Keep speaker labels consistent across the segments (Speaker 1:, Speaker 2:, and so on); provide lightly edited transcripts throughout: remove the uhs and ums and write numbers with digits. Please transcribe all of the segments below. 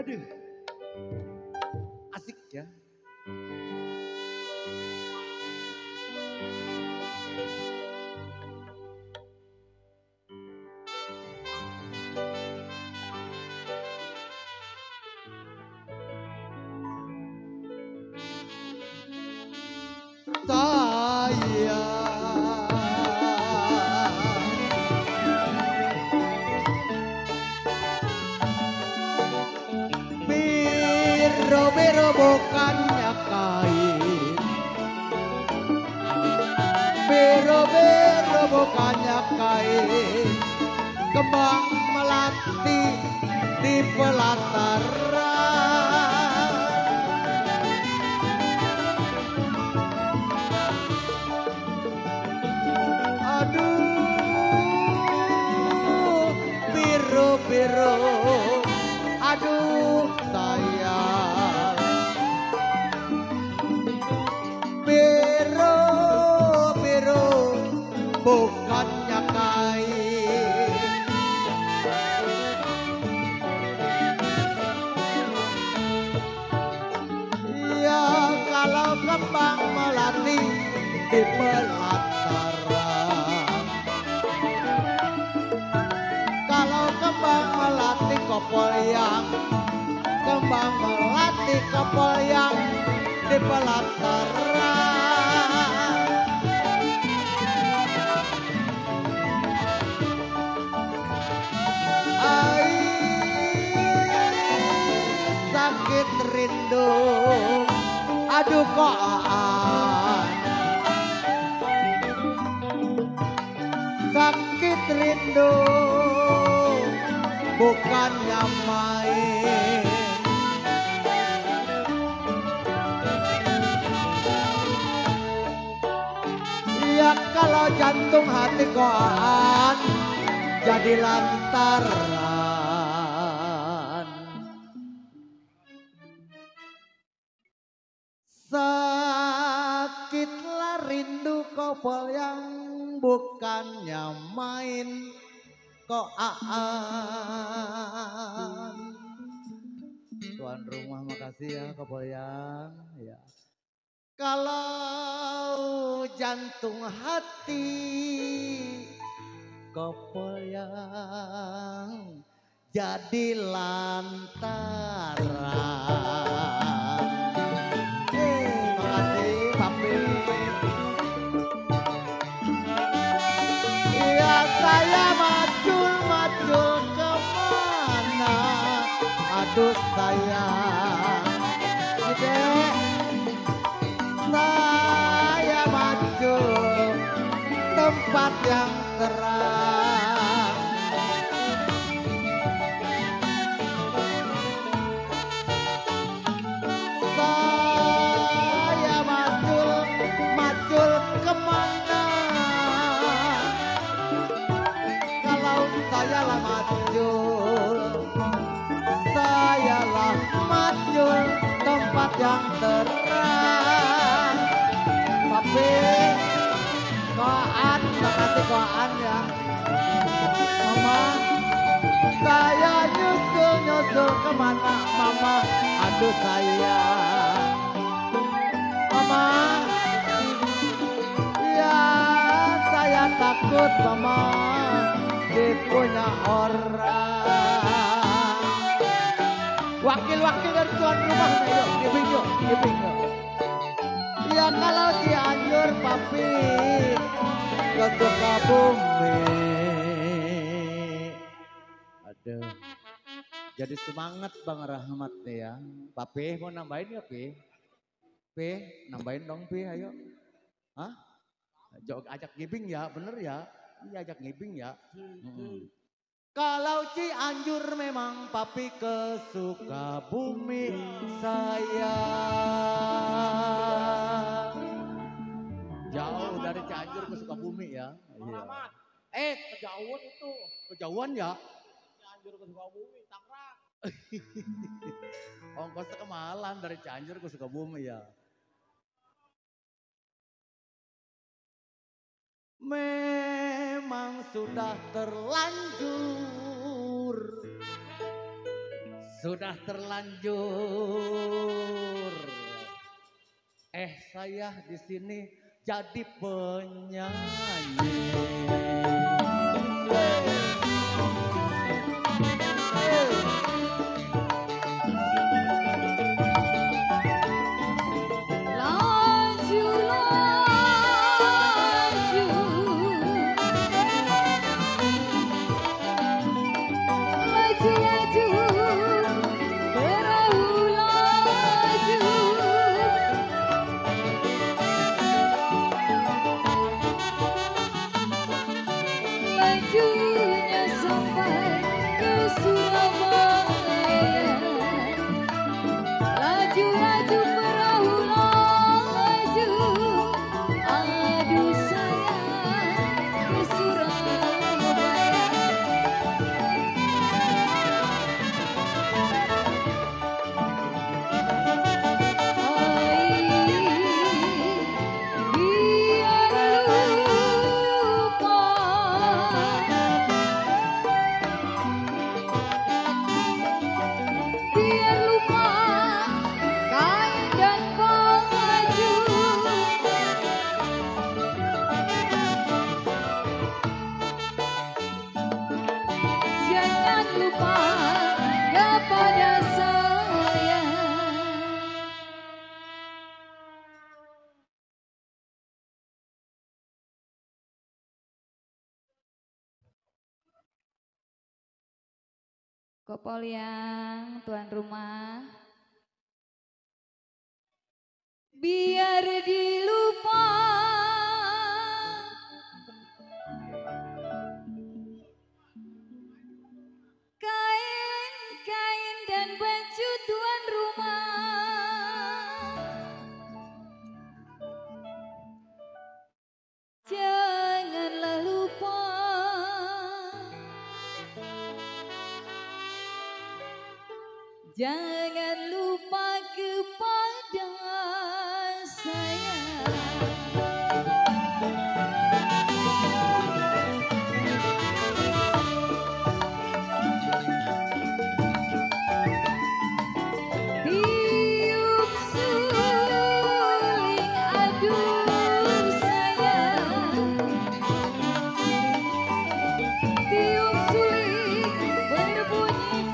Speaker 1: Aduh, asik ya. Biro-biro bukannya kain, biro-biro bukannya kain, kembang melati di pelataran. Aduh, biro-biro, aduh sayang. Biro-biro bukannya kain, ya kalau kembang melati di pelataran, kalau kembang melati kopol yang, kembang melati kopol yang di pelataran. Ai sakit rindu, aduh kok sakit rindu bukannya main. Ya kalau jantung hati koan jadi lantaran. Sakitlah rindu kopol yang bukannya main koan. Tuan rumah makasih ya kopol yang ya. Kalau jantung hati kopol yang jadi lantaran. Makasih papi. Ya saya macul-macul kemana, aduh sayang. Saya maju tempat yang terang. Saya macul kemana, kalau sayalah macul, sayalah macul tempat yang terang. Papi, koan, makasih koan ya. Mama, saya nyusul kemana mama, aduh sayang. Mama, ya saya takut mama dipunya orang. Wakil-wakil dari tuan rumah, yuk, gibing yuk. Ya kalau Cianjur papi ke Sukabumi. Aduh, jadi semangat Bang Rahmat nih ya. Papi mau nambahin ya Pi? Pi, nambahin dong Pi, ayo. Hah? Ajak ngibing ya, bener ya? Iya ajak ngibing ya. Kalau Cianjur memang papi ke Sukabumi saya. Jauh dari Cianjur ke Sukabumi ya. Iya.
Speaker 2: Kejauhan itu.
Speaker 1: Kejauhan ya?
Speaker 2: Cianjur ke Sukabumi, Tangerang.
Speaker 1: Ongkosnya kemahalan dari Cianjur ke Sukabumi ya. Memang sudah terlanjur sudah terlanjur. Saya di sini jadi penyanyi.
Speaker 3: Kopol yang tuan rumah, biar dilupa kain-kain dan baju tuan rumah, janganlah lupa jangan lupa kepada saya. Tiup suling aduh sayang, tiup suling berbunyi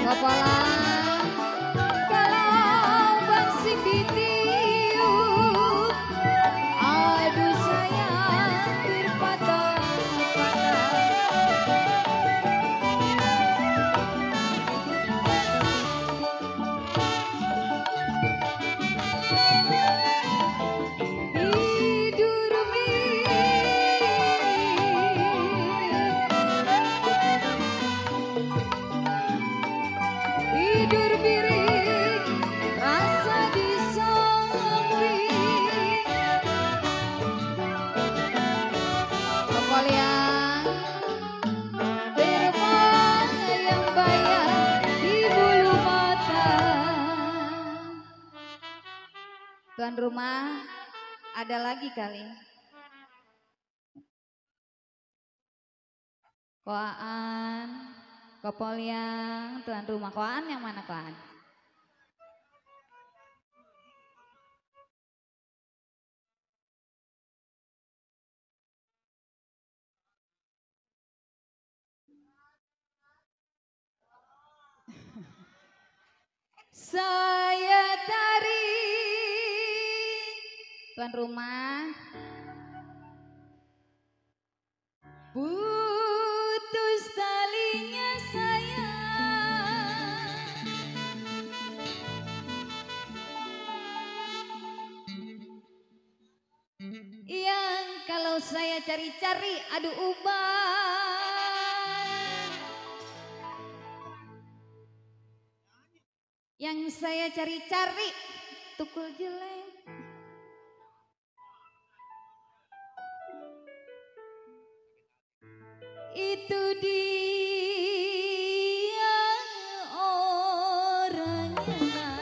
Speaker 3: kepala kalau bangsi ditiup, aduh sayang terpatah-patah. Tidur tidur miring, rasa di samping. Kopol yang bayang di bulu mata. Tuan rumah, ada lagi kali. Koaan, kopol yang tuan rumah, koaan yang mana koaan? Saya tarik tuan rumah, putus talinya sayang, yang kalau saya cari-cari aduh ubah, yang saya cari-cari tukul jelek. Itu dia orangnya.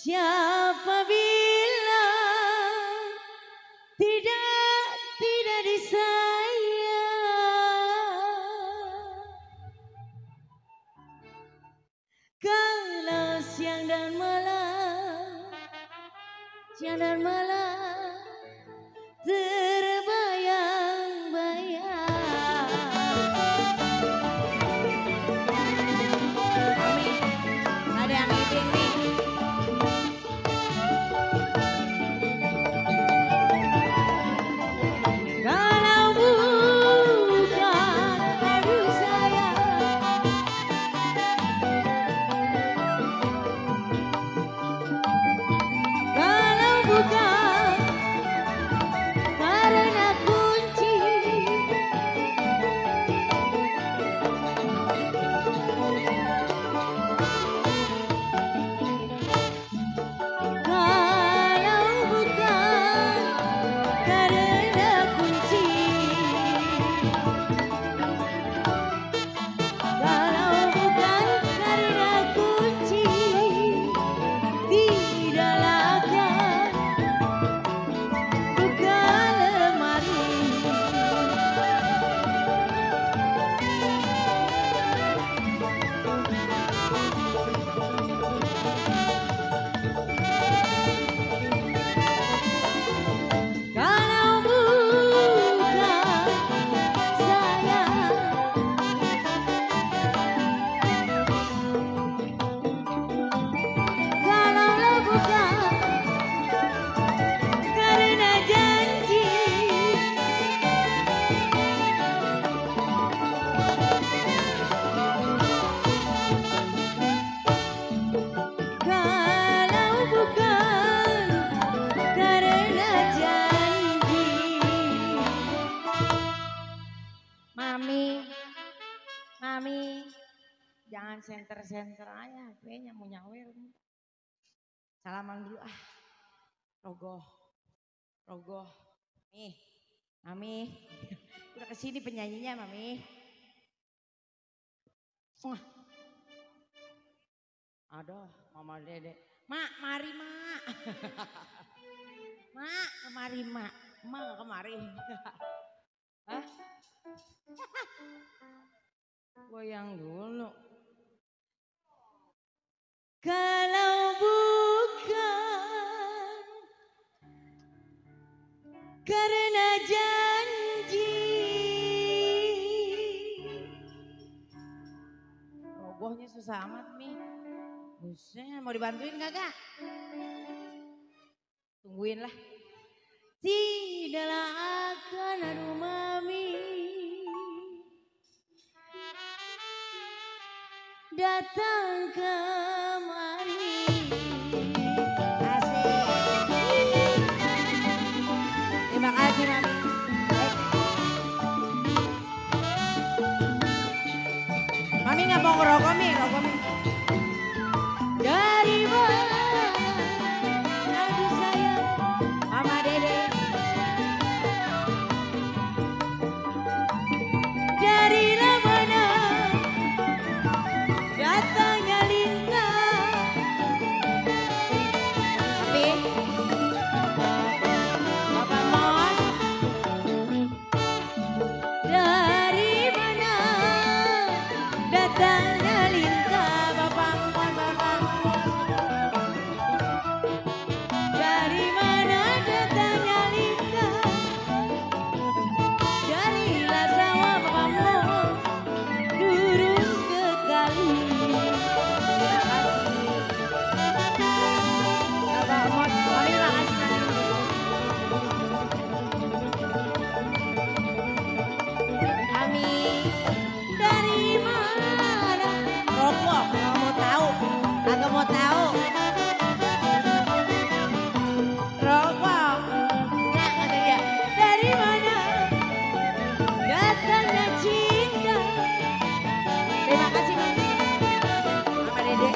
Speaker 4: Siapa bilang tidak disayang. Kalau siang dan malam terbayang-bayang. Amin. Ada yang ngibing nih. Kalau bukan aduh sayang, kalau bukan karena kunci, kalau bukan karena kunci, kalau bukan karena kunci, tidaklah akan buka lemari. Kalau bukan sayang, kalaulah bukan karena janji, kalau bukan karena janji. Mami, jangan senter-senter aja, kayaknya mau nyawer. Salaman dulu ah, rogoh. Nih, Mami, udah kesini penyanyinya Mami. Wah. Aduh, Mama Dede. Mak, mari Mak. Mak, kemari Mak. Mak gak kemari. Hah? Goyang dulu. Kalau bukan karena janji. Robohnya susah amat Mi. Buset, mau dibantuin kagak? Tungguin lah. Tidaklah akan aduh Mami datang kemari. Asik. Terima kasih Mami. Mami nggak mau ngerokok Mi, rokok Mi. Dari mana? Aduh sayang, Mama Dede. Dari mana datangnya lintang? Tapi Bapak Mos, dari mana datangnya lintang? Bapak Mos. Dari mana datangnya lintang? Darilah sawah Bapak Mos turun ke kali. Terima kasih Bapak Mos. Mami makasih Mami. Mami dari mana? Rokok nggak mau tahu, agak mau tahu. Rokok nggak kata dia. Dari mana datangnya cinta? Terima kasih Mami. Mama Dede.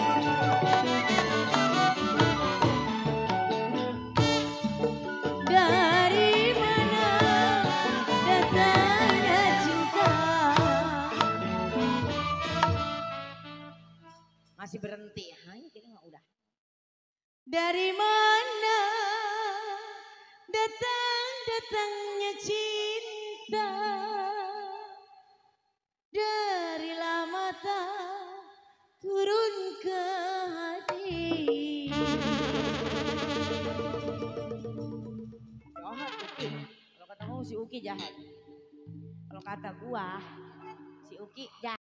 Speaker 4: Dari mana datangnya cinta? Masih berhenti, hanya kita nggak udah. Dari mana datang-datangnya cinta, dari mata turun ke hati. Jahat Uki. Kalau kata kamu si Uki jahat. Kalau kata gua si Uki jahat.